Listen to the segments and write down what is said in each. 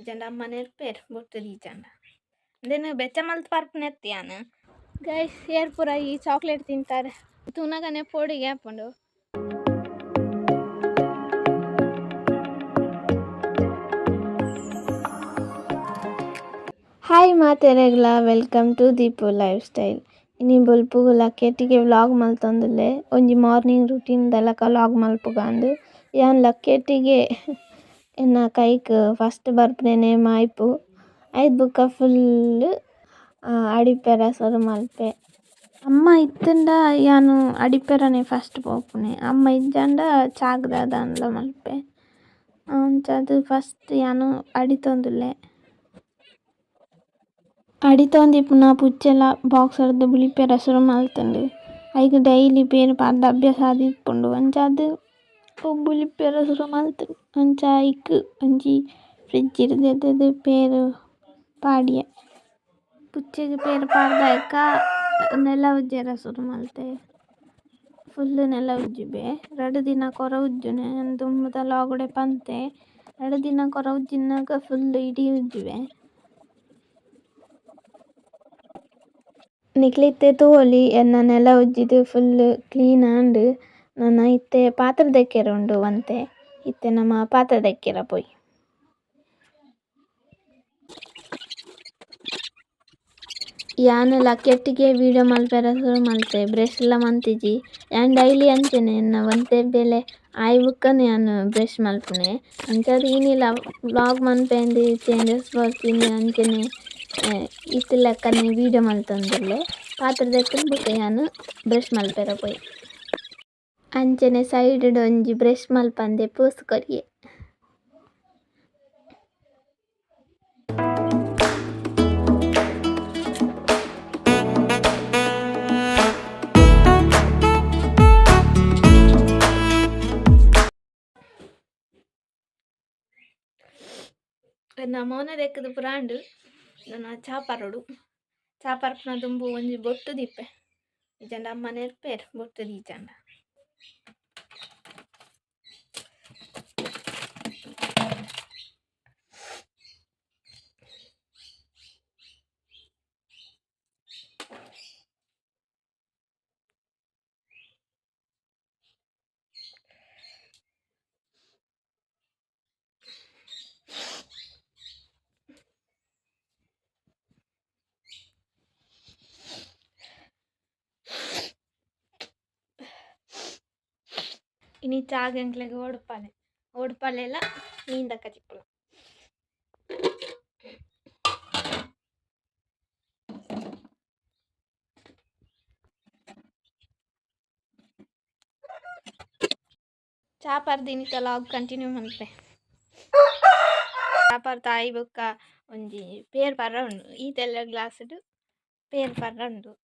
ಇಜ್ಜಂಡ ಅಮ್ಮ ನೆರ್ಪೆರ್ ಬೊಟ್ಟು ದೀಜಂಡ. ಉಂದೆನ್ ಬೆಚ್ಚ ಮಲ್ತ್ ಪರ್ಪುನೆತ್ತ್ ಯಾನ್. ಗೈಸ್ ಏರ್ ಪೂರ ಈ ಚಾಕ್ಲೇಟ್ ತಿಂತಾರೆ ತೂನಗನೆ ಪೋಡಿಗೆ ಆಪುಂಡು. ಹಾಯ್ ಮಾತೆರೆಗ್ಲ welcome to Deepu life style. ಇನಿ ಬೊಲ್ಪುಗು ಲಕ್ಕೆಟ್ಟಿಗೆ ವ್ಲಾಗ್ ಮಲ್ತೊಂದುಲ್ಲೆ ಒಂಜಿ ಮಾರ್ನಿಂಗ್ ರುಟೀನ್ ದ ಲೆಕ ವ್ಲಾಗ್ ಮಲ್ಪುಗಂದ್. ಯಾನ್ ಲಕ್ಕೆಟ್ಟಿಗೆ ಎನ್ನ ಕೈಕ್ ಫಸ್ಟ್ ಬರ್ಪುನೆನೆ ಮಾಯ್ಪು ಐದ್ ಬೊಕ ಫುಲ್ ಅಡಿಪೆರೆ ಸುರು ಮಲ್ಪೆ. ಅಮ್ಮ ಇತ್ತುಂಡ ಯಾನ್ ಅಡಿಪೆರೆನೆ ಫಸ್ಟ್ ಪೋಪುನೆ ಅಮ್ಮ ಇಜ್ಜಾಂಡ ಚಾಗ್ ದಾದಾಂಡಲ ಮಲ್ಪೆ. ಅಂಚಾದ್ ಫಸ್ಟ್ ಯಾನ್ ಅಡಿತೊಂದುಲ್ಲೆ. ಅಡಿತೊಂದಿಪ್ಪುನ ಪುಚ್ಚೆಲ ಬೋಕ್ಸ್ ರ್ದ್ ಬುಲಿಪೆರೆ ಸುರು ಮಲ್ತುಂಡು. ಐಕ್ ಡೈಲಿ ಪೇರ್ ಪಾಡ್ದ್ ಅಭ್ಯಾಸ ಆದಿಪ್ಪುಂಡು ಅಂಚಾದ್ ಅವು ಬುಲಿಪೆರೆ ಸುರು ಮಲ್ತುಂಡು. ಅಂಚ ಐಕ್ ಒಂಜಿ ಫ್ರಿಡ್ಜ್ ಡ್ ದೆತ್ತುದು ಪೇರ್ ಪಾಡಿಯೆ. ಪುಚ್ಚೆಗ್ ಪೇರ್ ಪಾಡ್ದ್ ನೆಲ ಉಜ್ಜೆರೆ ಸುರು ಮಲ್ತೆ. ಫುಲ್ ನೆಲ ಉಜ್ಜುವೆ ರಡ್ಡ್ ದಿನ ಕೊರ ಉಜ್ಜುನೆ ಯಾನ್ ದುಂಬುದ ವ್ಲಾಗ್ ಡೇ ಪಂತೆ ರಡ್ಡ್ ದಿನ ಕೊರ ಉಜ್ಜಿನಗ ಫುಲ್ ಇಡೀ ಉಜ್ಜುವೆ. ನಿಕ್ಲ್ ಇತ್ತೆ ತೂವೊಲಿ ಎನ್ನ ನೆಲ ಉಜ್ಜಿದ್ ಫುಲ್ ಕ್ಲೀನ್ ಆಂಡ್. ನನ ಇತ್ತೆ ಪಾತ್ರೆ ದೆಕ್ಕೆರೆ ಉಂಡು ಒಂತೆ ಇತ್ತೆ ನಮ ಪಾತ್ರೆ ದೆಕ್ಕೆರೆ ಪೋಯಿ. ಯಾನ್ ಲಕ್ಕೆಟ್ಟಿಗೆ ವೀಡಿಯೋ ಮಲ್ಪೆರೆ ಸುರು ಮಲ್ತೆ ಬ್ರಷ್ ಲ ಮಂತಿಜಿ. ಯಾನ್ ಡೈಲಿ ಅಂಚನೆ ಎನ್ನ ಒಂತೆ ಬೇಲೆ ಆಯಿ ಬೊಕ್ಕನೆ ಯಾನ್ ಬ್ರಷ್ ಮಲ್ಪುನೆ. ಅಂಚಾದ್ ಇನಿಲ ವ್ಲಾಗ್ ಮನ್ಪೆಂದ್ ಚೇಂಜಸ್ ಬೊರ್ಚಿ ಅಂಚನೆ ಇತ್ತಿ ಲೆಕ್ಕನೆ ವೀಡಿಯೋ ಮಲ್ತೊಂದುಲ್ಲೆ. ಪಾತ್ರೆ ದೆಕ್ಕುದು ಬೊಕ ಯಾನ್ ಬ್ರಷ್ ಮಲ್ಪೆರೆ ಪೋಯೆ. ಅಂಚನೆ ಸೈಡ್ ಡ್ ಒಂಜಿ ಬ್ರಷ್ ಮಲ್ಪಂದೆ ಪೋಸ್ ಕೊರಿಯೆ. ಎನ್ನ ಮೋನೆ ದೆಕ್ಕುದು ಪುರಾಂಡ್ ನನ ಚಾ ಪರೊಡು. ಚಾ ಪರ್ಪುನ ದುಂಬು ಒಂಜಿ ಬೊಟ್ಟು ದೀಪೆ. ಇಜ್ಜಂಡ ಅಮ್ಮ ನೆರ್ಪೆರ್ ಬೊಟ್ಟು ದೀಜಂಡ. ಇನಿ ಚಾಗ್ ಎಂಕ್ಲೆಗ್ ಓಡುಪಾಲೆ ಓಡುಪಾಲೆಲ ಮೀನ್ದ ಕಜಿಪುಲ. ಚಾ ಪರ್ದ್ ಇನಿತ ಲಾಗ್ ಕಂಟಿನ್ಯೂ ಮನ್ಪೆ. ಚಾ ಪರ್ದ್ ಆಯಿ ಬೊಕ್ಕ ಒಂಜಿ ಪೇರ್ ಪರ ಉಂಡು ಈತೆಲ್ಲ ಗ್ಲಾಸ್ ಡ್ ಪೇರ್ ಪರ ಉಂಡು.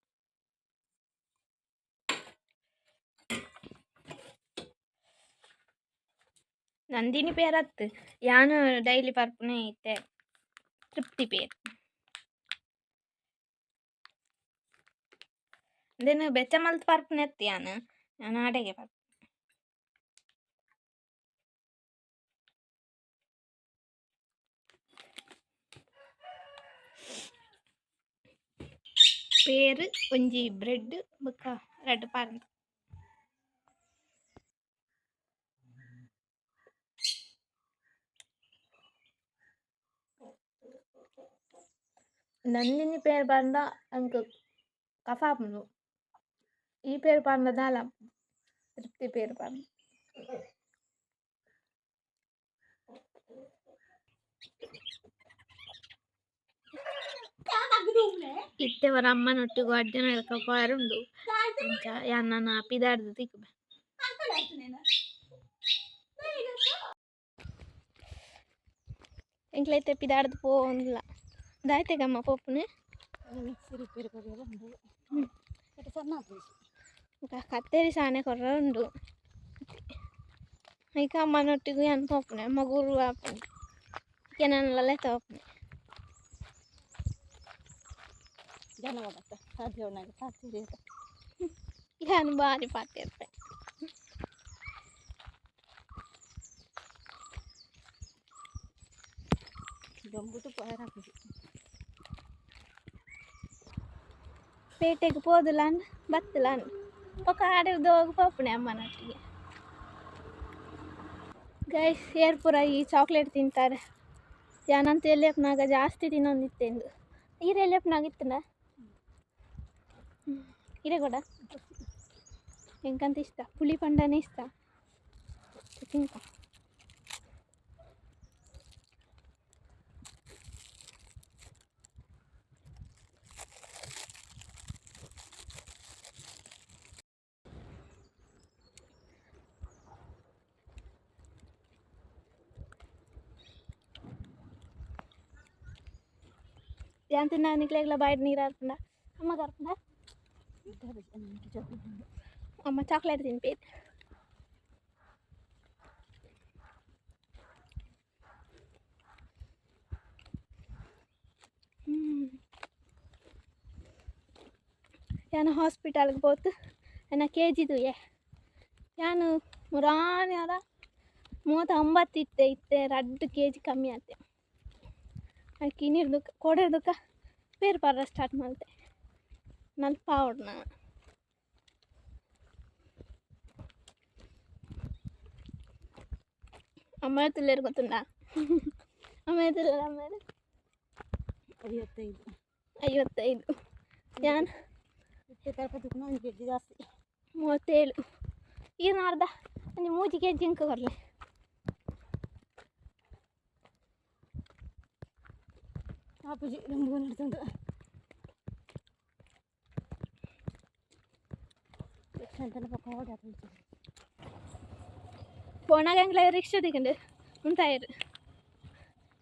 ನಂದಿನಿ ಪೇರತ್ತ್ ಯಾನ್ ಡೈಲಿ ಪರ್ಪುನೆ ಇತ್ತೆ ತೃಪ್ತಿ ಪೇರ್. ಉಂದೆನ್ ಬೆಚ್ಚ ಮಲ್ತ್ ಪರ್ಪುನೆತ್ತ್ ಯಾನ್ ಯಾನ್ ಆಡೆಗೆ ಪರ್ಪುನೆ. ಪೇರ್ ಒಂಜಿ ಬ್ರೆಡ್ ಬೊಕ್ಕ ರಡ್ಡ್ ಪರ್ಂದ್. ನಂದಿನಿ ಪೇರ್ ಪಂಡ ಅಂಕ್ ಕಫ ಆಪುಂಡು. ಈ ಪೇರ್ ಪಂಡ ದಾಲ ತೃಪ್ತಿ ಪೇರ್ ಪಂಡ. ಇತ್ತೆ ಒರ ಅಮ್ಮನೊಟ್ಟಿಗೆ ಅಜ್ಜನ ಪೋಯೆರೆ ಉಂಡು. ಅಂಚ ಯಾನ್ ನನ ಪಿದಾಡ್ದ್ ತಿಕ್ಕುಬೆ. ಎಂಕ್ಲ ಇತ್ತೆ ಪಿದಾಡ್ದ್ ಪೋವೊಂದುಲ್ಲ. ದಾಯ್ತೆಗಮ್ಮ ಪೋಪುನೆ? ಕತ್ತೆರಿ ಸಾನೆ ಕೊರ್ರೆ ಉಂಡು. ಐಕ್ ಅಮ್ಮನೊಟ್ಟಿಗೆ ಯಾನ್ ಪೋಪುನೆ ಅಮ್ಮ ಗುರು ಆಪುನೆ. ಕೆನನ್ಲ ಲೆತ ಪೋಪುನೆ. ಯಾನ್ ಬಾರಿ ಪಾತೆರ್ಪೆ. ದೊಂಬುಟು ಪೋಯೆರೆ. ಪೇಟೆಗೆ ಪೋದುಲಾಂಡ್ ಬತ್ತುಲಾಂಡ್ ಬೊಕ ಆಡೆ ದೋಗ್ ಪೋಪುಣೆ ಅಮ್ಮನೊಟ್ಟಿಗೆ. ಗೈಸ್, ಏರ್ ಪೂರ ಈ ಚಾಕ್ಲೇಟ್ ತಿಂತಾರೆ? ಯಾನಂತ ಎಲ್ಯಪ್ಪನಾಗ ಜಾಸ್ತಿ ತಿನ್ನೊಂದಿತ್ತೆಂದು. ಈರ್ ಎಲ್ಯಪ್ಪನಾಗ ಇತ್ತಂಡ ಇರೆ ಕೊಡ. ಎಂಕಂತ ಇಷ್ಟ, ಪುಳಿ ಪಂಡನೆ ಇಷ್ಟ. ತಿಂತ ಯಾನ್ ತಿನ್ನ ನಿಕ್ಲೆಗ್ಲ ಬಾಯ್ಡ್ ನೀರು ಅರ್ಪುಂಡ? ಅಮ್ಮ ಅರ್ಪುಂಡ? ಅಮ್ಮ ಚಾಕ್ಲೇಟ್ ತಿನ್ಪೇರು. ಯಾನ್ ಹಾಸ್ಪಿಟಲ್ಗೆ ಪೋತು ಎನ್ನ ಕೆ ಜಿ ತೂಯೆ. ಯಾನು ಮುರಾನ್ಯಾರ 39 ಇತ್ತೆ, ಇತ್ತೆ 2 ಕೆಜಿ ಕಮ್ಮಿ ಆತೆ. ಅಕ್ಕಿ ಇನಿರ್ದುಕ ಕೋಡೆರ್ದುಕ ಪೇರು ಪಾರ ಸ್ಟಾರ್ಟ್ ಮಲ್ತೆ. ನಲ್ಪ ಆವೊಡು ನಾನು. ಅಮ್ಮ ತುಲ್ಲೇರು ಗೊತ್ತುಂಡಾ? ಅಮ್ಮ ತುಲ್ಲೇರು ಅಮ್ಮ? 55. 55. ಯಾನ್ ಇತ್ತೆ ತರಪತಿ 1 ಕೆಜಿ ಜಾಸ್ತಿ. 37. ಈರ್ನ ಅರ್ಧ ಒಂಜಿ 3 ಕೆಜಿ ಇಂಕ ಕೊರ್ಲೆ. ಆಪುಜಿ ದೊಂಬು ನಡ್ತುಂಡು. ಎಂತನ ಪಕ್ಕ ಓಡಾಡುಂಡು. ಪೋನಾಗ ಎಂಕ್ಲೆ ರಿಕ್ಷಾ ತಿಕ್ಕುಂಡು ಉಂತಾಯೆರ್.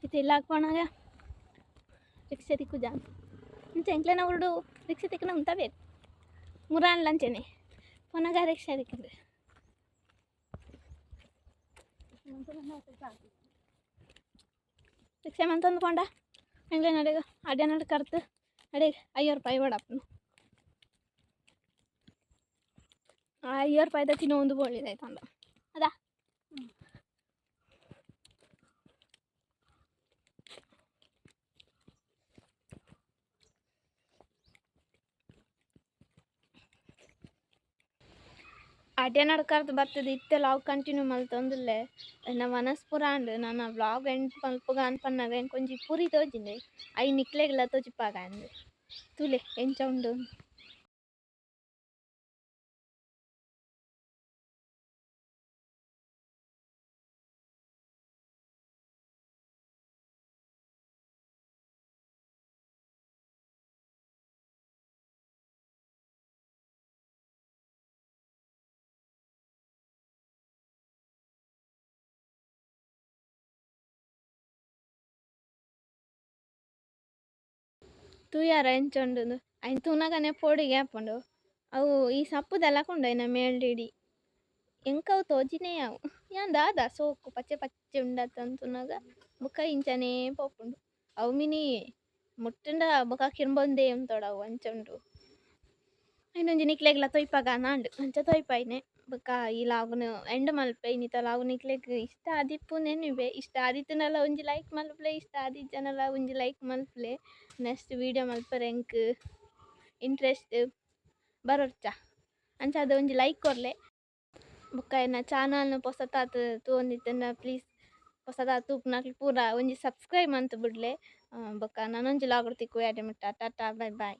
ಇತ್ತೆ ಇಲ್ಲಾಗ್ ಪೋನಾಗ ರಿಕ್ಷಾ ತಿಕ್ಕುಜ. ಇಂಚ ಎಂಕ್ಲೆನ ಊರುಡು ರಿಕ್ಷಾ ತಿಕ್ಕುನ ಉಂತಾವೆರ್. ಮುರಾನ್ಲ ಅಂಚೆನೆ ಪೋನಾಗ ರಿಕ್ಷಾ ತಿಕ್ಕುಂಡು. ರಿಕ್ಷಾ ಮಂತೊಂದು ಪೋಂಡ ಎಂಕ್ಲೆನ ಅಡೆಗ್ ಅಡ್ಯಾನಡ್ ಕರ್ತು ಅಡೆಗ್ 50 ರೂಪಾಯಿ ಬೋಡಾಪುಂಡು. ಆ 50 ರೂಪಾಯಿದ ತಿನ್ನೊಂದು ಬೋಳಿದಾಯ್ತಂದ ಅದಾ. ಅಡ್ಯಾನಡ್ ಕರ್ದು ಬತ್ತುದು ಇತ್ತೆ ಲಾಗ್ ಕಂಟಿನ್ಯೂ ಮಲ್ತೊಂದುಲ್ಲೆ. ಎನ್ನ ಮನಸ್ ಪೂರ ಆಂಡ್. ನನ ವ್ಲಾಗ್ ಎಂಡ್ ಮಲ್ಪುಗ ಅನ್ಪನ್ನಗ ಎಂಕ್ ಒಂಜಿ ಪುರಿ ತೋಜಿಂಡ್. ಐನ್ ನಿಕ್ಲೆಗ್ಲ ತೋಜಿಪಾಗ ಅಂದ್. ತೂಲೆ ಎಂಚ ಉಂಡು. ತೂಯರ ಎಂಚ ಉಂಡುಂದು. ಐನ್ ತೂನಗನೆ ಪೋಡಿಗೆ ಆಪುಂಡು. ಅವು ಈ ಸಪ್ಪುದೆಲ್ಲ ಉಂಡು ಐನ ಮೇಲ್ಡಿಡಿ. ಎಂಕ್ ಅವು ತೋಜಿನೇ ಅವು. ಯಾನ್ ದಾದ ಸೋಕು ಪಚ್ಚೆ ಪಚ್ಚೆ ಉಂಡತ ತೂನಗ ಬೊಕ ಇಂಚನೆ ಪೋಪುಂಡು. ಅವು ಮಿನಿ ಮುಟ್ಟುಂಡ ಬೊಕ ಕಿರ್ಂಬೊಂದೇ ಉಂತೊಡು ಅವು, ಅಂಚ ಉಂಡು. ಐನೊಂಜಿ ನಿಕ್ಲೆಗ್ಲ ತೋಯ್ಪಾಗ ಅಂದ್ ಅಂಚ ತೋಯ್ಪಾಯಿನೆ. ಬೊಕ ಈ ಲಾಗ್‌ನು ಎಂಡ್ ಮಲ್ಪೆ. ಇನಿತ ಲಾಗ್ ನಿಕ್ಲೆಗ್ ಇಷ್ಟ ಆದಿಪ್ಪು ನೆನಿವೆ. ಇಷ್ಟ ಆದಿತ್ತುಂಡಲ ಒಂಜಿ ಲೈಕ್ ಮಲ್ಪುಲೆ, ಇಷ್ಟ ಆದಿಜ್ಜಂಡಲ ಒಂಜಿ ಲೈಕ್ ಮಲ್ಪುಲೆ. ನೆಕ್ಸ್ಟ್ ವೀಡಿಯೋ ಮಲ್ಪರೆ ಎಂಕ್ ಇಂಟ್ರೆಸ್ಟ್ ಬರೊಡ್ಚ, ಅಂಚಾದ್ ಒಂಜಿ ಲೈಕ್ ಕೊರ್ಲೆ. ಬೊಕ ಎನ್ನ ಚಾನಲ್‌ನ್ ಪೊಸತಾತ್ ತೂವೊಂದಿತ್ತುಂಡ ಪ್ಲೀಸ್ ಪೊಸತಾತ್ ತೂಪುನಕುಲು ಪೂರ ಒಂಜಿ ಸಬ್ಸ್ಕ್ರೈಬ್ ಮಂತ್ ಬುಡ್ಲೆ. ಬೊಕ ನನೊಂಜಿ ಲಾಗ್‌ಡ್ ತಿಕ್ಕುವೆ. ಅಡೆ ಮುಟ್ಟ ಟಾಟಾ, ಬೈ ಬೈ.